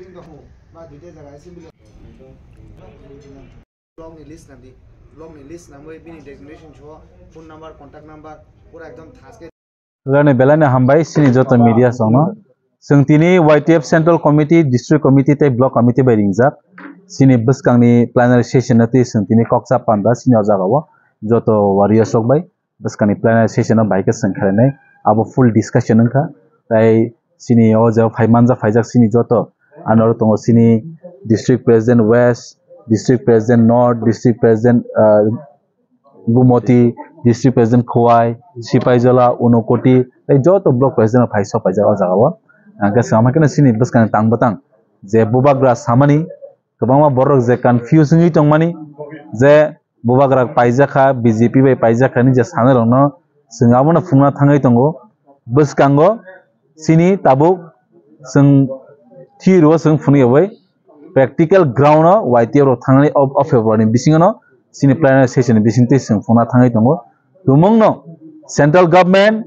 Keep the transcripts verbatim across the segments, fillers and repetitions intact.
Block ni list nangdi. Block ni list nangwi bini designation so, phone number, contact number pura ekdom thaske. Rani belai no hambai sini joto media songno. Chwng tini Y T F Central Committee, District Committee tei Block Committee bai ringjak. Sini bwskangni plenary session no twi chwng tini kok cha panda sini o jaga o joto warriors rok bai. Bwskangni plenary session o bai khe chwng khlainai, abo full discussion wngkha. Tai chini o jaga phai manjak phaijak chini joto, ano oro tongo chini district president West, district president North, district president, ah, Gumoti, district president Khowai, Sipaijola, Unokoti, tai joto block president rok phai sok paijak o jaga o. Hwnkhe chwng khe chini bwskangni tang bwtang je bubagra samani kwbangma borok je confuse wngwi tongmani je bubagra paijak kha, B J P bai paijak kha hinwi je sanai rokno chwng abono phungna thangwi tongo. Bwskango chini tabuk chwng thwi rwo chwng phunugyawi practical ground o Y T F rok thangnani o, o February ni bisingo no chini plenary session ni bisingtwi chwng phungna thangwi tongo. Tumungno central government,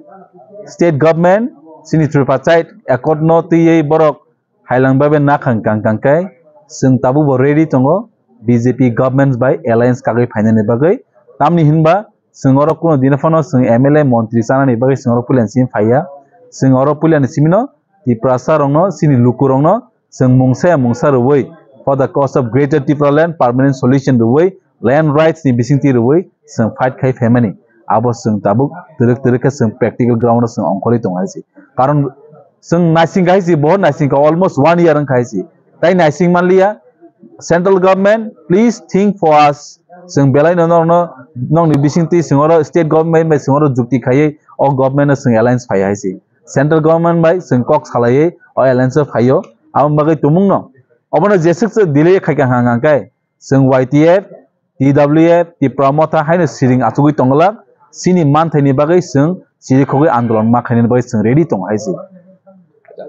state government chini tripartite accord no twiwi borok hailang bai bai nakhang kang kang khe chwng tabuk bo ready tongo B J P government bai alliance kagwi phainani bagwi. Tamni hinba chwng oro kuno dino phano chwng M L A montri chanani bagwi chwng oro puila ni simi phaiya. Chwng oro puila ni simino Tiprasa rokno chini luku rokno chwng mungsa ya mungsa rwui for the cause of Greater Tipraland permanent solution rwui land rights ni bisingtwi rwui chwng fight khai phaimani. Abo chwng tabuk twrwk twrwk khe chwng practical ground o chwng ongkhorwi tongo hai se. Karon chwng naising hai se, bohor naising kha, almost one year wngkha hai se. Tai naising manliya, central government, please think for us. Chwng belai no norokno, nokni bisingtwi chwng oro state government bai chwng oro jukti khaiwi o government no chwng alliance phai hai se. Central government bai chwng kok salaiwi o alliance o phaio. Aboni bagwi tumungno obono jeswk se delay khai kha hang hang khe chwng Y T F, T W F, Tipra Motha haino siring achugwi tonglak, chini manthaini bagwi chwng chirikhogwi andolon ma khainani bagwi chwng ready tongo hai se.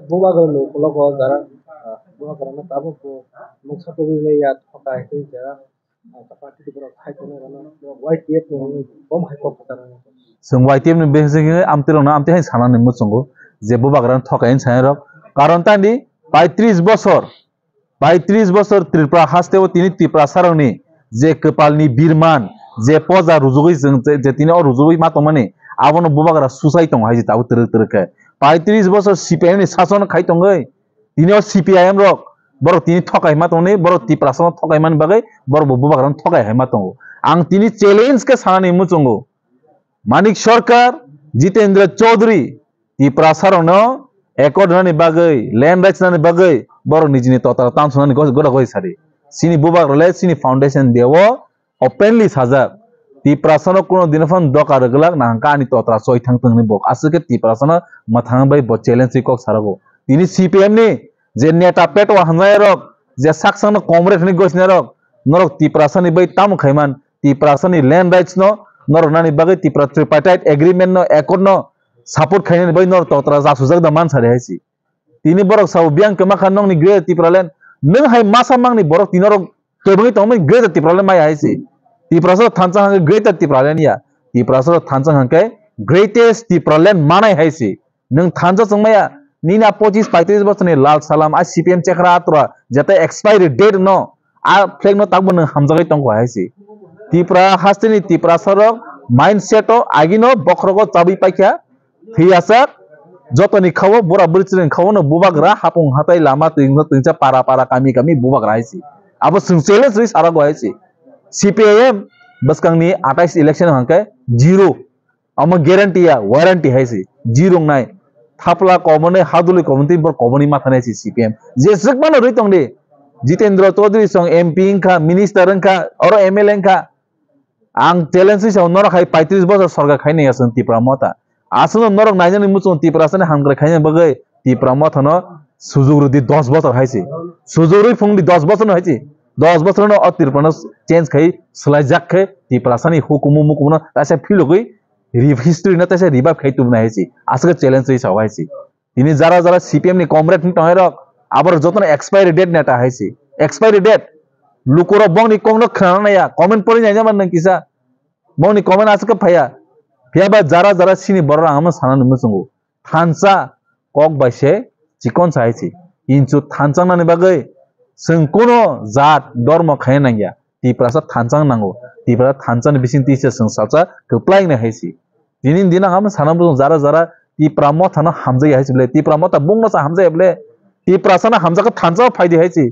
Bubagra ni ukologo jara, ah, bubagra no tabuk bo mungsa tubui maya thoka hai se jara, ah, party borok hai tongo rano, Y T F ni bom hai kok kwcharo. Chwng Y T F ni bisingtwi amtwi rokno amtwi hai sanani muchungo je bubagra no thoka hin sanai rok. Karon tani paitris bosor Bai tris bosor Tripura haste o tini Tiprasa rokni je kwpalni birman, je poja rujugwi chwng je, je tini o rujugwi ma tongmani, abono bubagra susai tongo hai se tabuk twrwk twrwk khe. Bai tris bosor C P I M ni sason khai tongwi, tini o C P I M rok, borok tini thokai ma tongni, borok Tiprasa no thokai mani bagwi, borok bo bubagra no thokai hai ma tongo. Ang tini challenge khe sanani muchungo. Manik Sarkar, Jitendra Chaudhary, Tiprasa rokno accord rwnani bagwi, land rights rwnani bagwi, borok nijini totra tansonani gos-, gora gori sadi. Chini bubagrale chini foundation day o openly sajak. Tiprasa no kuno dino phano doka rwgwlak nahangkha ani totra choi thang tongni bok. Aswk khe Tiprasa no mwthang bai bo challenge wi kok sarago. Tini C P M ni je neta petwa hamjaya rok, je saksang no comrade hwnwi gosina rok, norok Tiprasa ni bai tamo khaiman, Tiprasa ni land rights no norok nani bagwi Tipra tripartite agreement no accord no support khainani bagwi norok totra jasujak da man sari hai si. Tini borok sao biyang kwma kha nokni Greater Tipraland, nwng hai masa mangni borok tini norok kwbangwi tongmani Greater Tipraland maya hai si. Tiprasa thansa hangkhe Greater Tipraland ya. Tiprasa thansa hangkhe greatest Tipraland manai hai si. Nwng thansa chwngmaya, nini a pochis paitris bosorni lal salam, a C P M chekra atura, jeta expiry date no, a flag no takbo nwng hamjagwi tongkha hai si. Tipra hasteni Tiprasa rok mindset o agino bokhrogo chabwi paikha, thwiyasak, jotoni khao, bura bwrwi chwrwini khao no bubagra, hapung hatai lama twingsa twingsa para para kami kami bubagra hai si. Abo chwng challenge rwi sarago hai si. C P I M bwskangni atais election hangkhe zero. Omo guarantee ya, warranty hai si, ji rung nai. Thapla koboni, haduli koboni, tei bor koboni matha nai si C P M. Jeswk mano rwi tong di. Jitendra Chaudhary song M P wngkha, minister wngkha, oro M L A wngkha. Ang challenge wi sao, norok hai paitris bosor sorkar khai nai aswk Tipra Motha. Aswkno norok nainani muchung Tiprasani hamkrai khaina bagwi Tipra Motha no sujug rwdi dos bosor hai si. Sujug rwi phung di dos bosor no hai si. Dos bosor no o Tripura no change khai swlai jak khe Tiprasani hukumu mukumu no kaisa philogwi re-, history no teisa revive khai tubunai hai si, aswk challenge wi sao hai si. Tini jara jara C P M ni comrade ni tongnai rok, aborok jotono expiry date neta hai si, expiry date. Lukurok bongni kokno khwnana naiya, comment pori naina man nang kisa, bongni comment aswk phaiya. Phiya ba jara jara sini borok ang sanani muchungo, thansa kok bai se chikon sa hai si. Kintu thanchang nani bagwi chwng kuno jat dormo khaina nangya. Tiprasa thanchang nango. Tiprasa thanchang ni bising tisa chwng salsa kwplai nai hai si. Tini dina ang sana bujung jara jara Tipra Motha no hamjaya hai si ble. Tipra Motha bung no sa hamjaya ble. Tiprasa no hamjak thanchang phaidi hai si.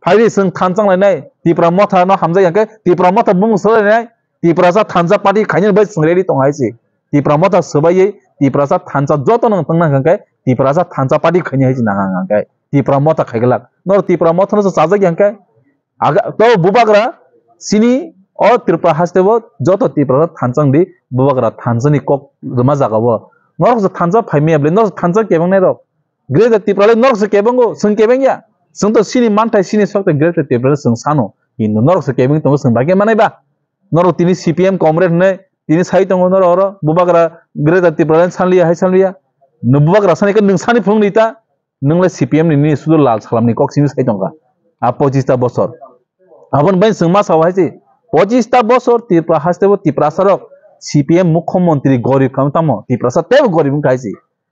Phaidi chwng thanchang lai nai. Tipra Motha no hamjaya khe Tipra Motha bung so lai nai. Tiprasa thansa party khaina bai chwng ready tong hai si. Tipra Motha swbaiwi Tiprasa thansa joto nang tongna hwnkhe Tiprasa thansa party khaina hai si nang hang khe. Tipra Motha khaiglak. Nor Tipra Motha no chajak yang khe. Aga to bubagra sini o Tripura haste bo joto Tiprasa thansa di bubagra thansa ni kok rwma jaga bo. Norok se thansa phaimaya ble norok thansa kebang nai rok. Greater Tripura le norok se kebango, chwng kebang ya. Chwng to sini manthai sini sok te Greater Tripura le chwng sano. Hindu norok se kebang tongo chwng bagwi manai ba. Norok tini C P M comrade hwnwi tini sai tongo norok oro bubagra Greater Tripura le sanliya hai sanliya. No bubagra sani khe nwng sani phung nita. Nwng le C P M ni nini sudu lal salam ni kok simi sai tongkha. A pochista bosor. Abon bai chwng ma sao hai se. Pochista bosor Tripura haste bo Tiprasa rok C P M mukhyamantri gorib kamo tamo Tiprasa tebo gorib wngkha hai se.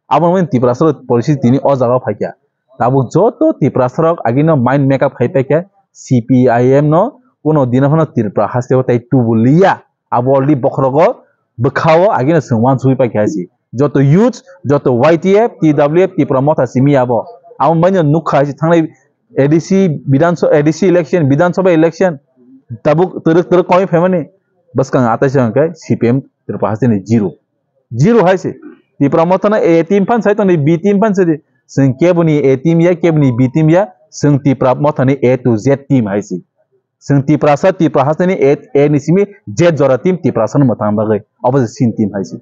Aboni bagwi Tiprasa rok porisi tini o jaga o phaikha. Tabuk joto Tiprasa rok agino mind make up khai paikha C P I M no kuno dina phano Tripura haste o tai tubu liya. Abo already bokhorogo bwkhao agino chwng uansugwi paikha si. Joto youth, joto Y T F, T W F, Tipra Motha simi abo. Aboni bagwi nukha si thangnai A D C Bidhan Sabha, A D C election, Bidhan Sabha election. Tabuk twrwk twrwk komwi phaimani. Bwskang ataisa hwnkhe C P M Tripura haste ni zero. Zero hai se. Tipra Motha no A team phan sai tongdi, B team phan sai di. Chwng keboni A team ya, keboni B team ya. Chwng Tipra Motha ni A to Z team hai se. Chwng Tiprasa, Tipra haste ni A, A ni simi Z jora team Tiprasa no mwthang bagwi. Obo se sin team hai se.